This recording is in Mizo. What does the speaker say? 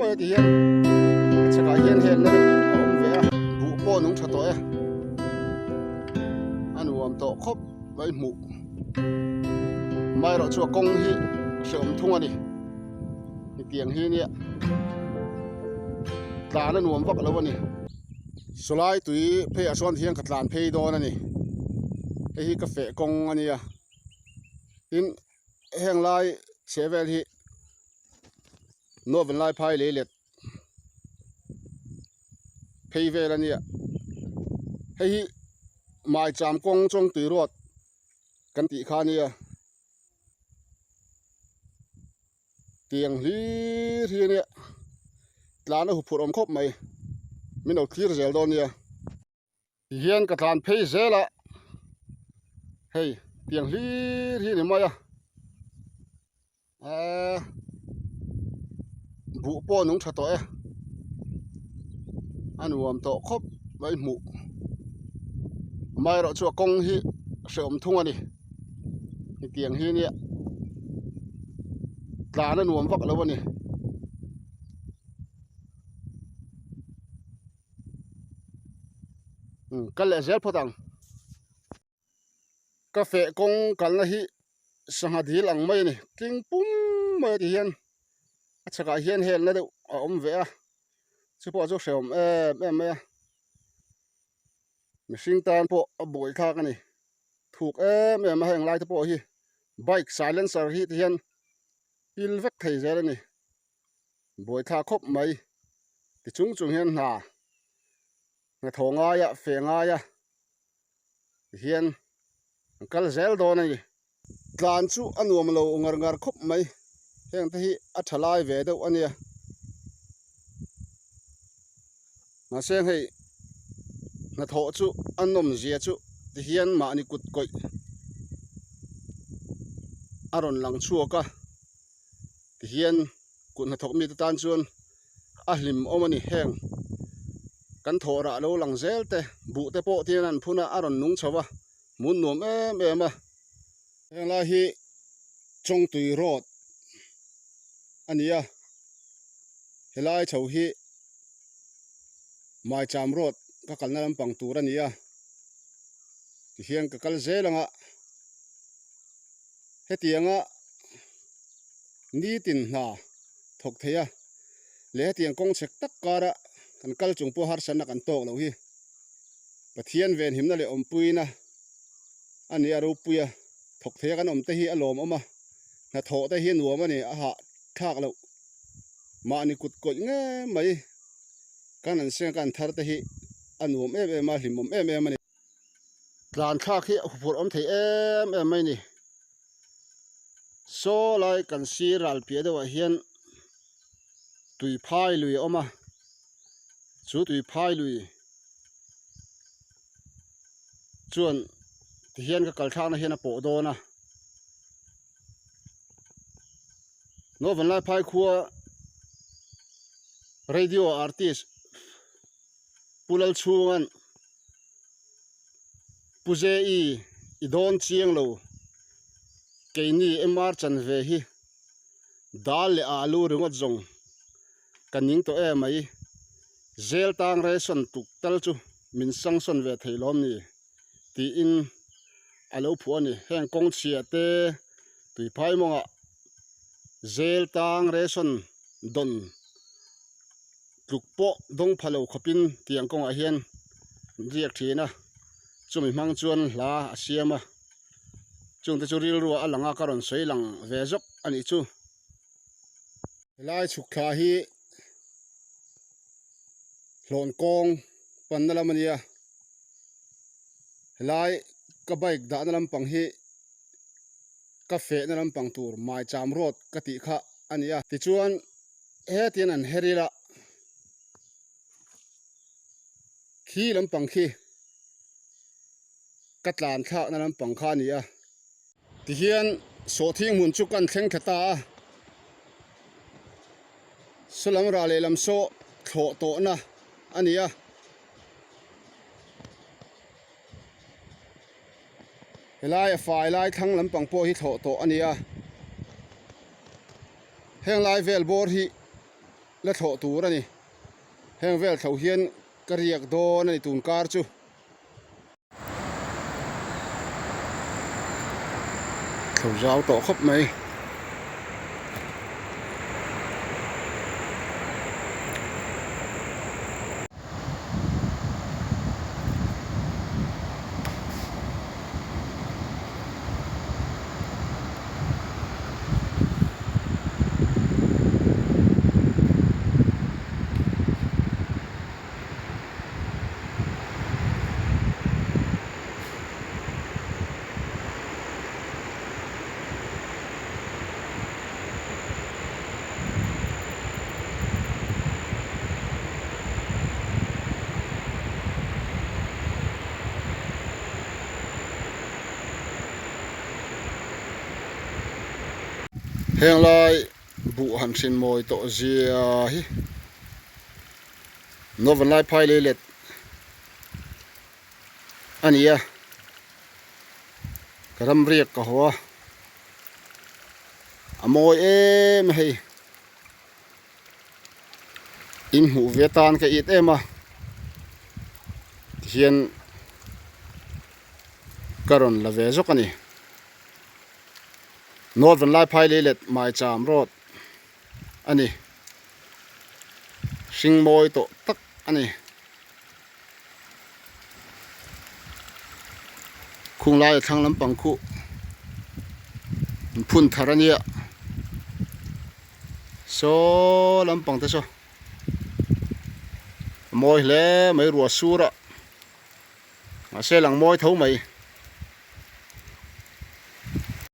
mai a ti hian a chhakah hian helna deuh a awm ve a buh pawh a nung tha tawh e a nuam tawh khawp mai hmuh amaherawhchu a kawng hi hrehawm thung a ni hetiang hi nia tlan a nuam vak lo a ni. Sawlai tui phei ah chuan hian ka tlan phei dawn a ni hei hi ka feh kawng a nia tin heng lai chheh vel hi Novel lai phai lei let phei vel a nia hei hi maicham kawng chawng tui ruat kan tih kha a nia tiang hlir hi a nia tlan a huphurh awm khawp mai min lo thlir zel dawn nia. Ti hian ka tlan phei zel a hei tiang hlir hi a ni mai a eee buh pawh a nung tha tawh e a nuam tawh khawp mai hmuh amaherawhchu a kawng hi hrehawm thung a ni hetiang hi nia tlan a nuam vak lo a ni. Kal leh zel phawt ang ka feh kawng kalna hi sangha dil ang mai a ni tling pum mai a ti hian a chhakah hian helna deuh a awm ve a chu pawh chu hrehawm em em mai a mihring tan pawh a buai thlak a ni thuk em em a heng lai te pawh hi bike silencer hi ti hian pil vek thei zel a ni. Buaithlak khawp mai ti chung chung hian hna hnathawh ngaia feh ngaia tihian an kal zel dawn a ni. Tlan chu a nuam lo ngar ngar khawp mai heng te hi a tha lai ve deuh a nia mahse hei hnathawh chu a nawm zia chu tihian mahni kut kawih a rawn lang chhuak a. Tihian kut hnathawk mite tan chuan a hlim awm a ni. Heng kan thawh rah lo lang zel te, buh te pawh tihian an phun a, a rawn nung chho a, hmun nuam em em a. Heng lai hi Chawngtui Road a ni a, helai chho hi Maicham Road ka kalna lampang tur a ni a, tihian ka kal zel ang a, hetianga. Nitin hna thawk thei a, leh hetiang kawng chhek tak kara kan kal chung pawh harsatna kan tawk loh hi Pathian venhimna leh awmpuina a ni a ropuia thawk thei a kan awm te hi a lawmawm a, hnathawh te hi a nuam a ni, a hah thlak loh mahni kut kawih ngei mai kan an seng kan thar te hi a nuam em em a, hlimawm em em a ni. Tlan thlak hi a huphurh awm thei em em mai ni. Saw lai kan sir ral piah deuhah hian tui phai lui a awm a, chu tui phai lui chuan tihian ka kal thlakna hian a pawh dawn a. Novanlai phai khua radio artist Pu Lalchhunga'n Pu JE i dawn chiang lo, keini MR chanve hi dal leh alu ringawt zawng ka ning tawh em mai, zel tang ration tuk tal chu min sanction ve thei lawm ni tiin a lo phuah a ni. Heng kawng chhia te tuiphai mawngah zel tang ration dawn Tluk pawh dawng pha lo khawpin tiang kawngah hian riak thin a, chumi hmang chuan hla a siam a, chungte chu rilrua a lang a ka rawn sawi lang ve zawk a nih chu. Helai chhuk thla hi hlawn kawng panna lam a nia, helai ka bike dahna lampang hi ka fehna lampang tur Maicham road ka tih kha a ni a, tichuan. Hetian an her ila khi lampang khi ka tlan thlakna lampang kha a ni a. Tihian sawhthing hmun chu kan thleng thla ta a, saw lam rah lehlam saw thlawh tawhna a ni a. Helai a fai lai thlang lampang pawh hi thlawh tawh a ni a. Heng lai vel bawr hi la thlawh tur a ni. Heng vel thlo hian ka riak dawn a ni tun kar chu. Thlo zau tawh khawp mai. Heng lai buh han hrin mawi tawh zia hi Novan lai phai lei let a ni a, ka ram riak ka haw a, a mawi em a hei. In hmuh ve atan ka it em a tihian ka rawn la ve zawk a ni. North Vanlaiphai lei let Maicham road a ni. Hring mawi tawh tak a ni. Khung laia thlang lampang khuh an phun thar a nia. Saw lampang te saw a mawi hle mai ruah sur a mahse lang mawi tho mai.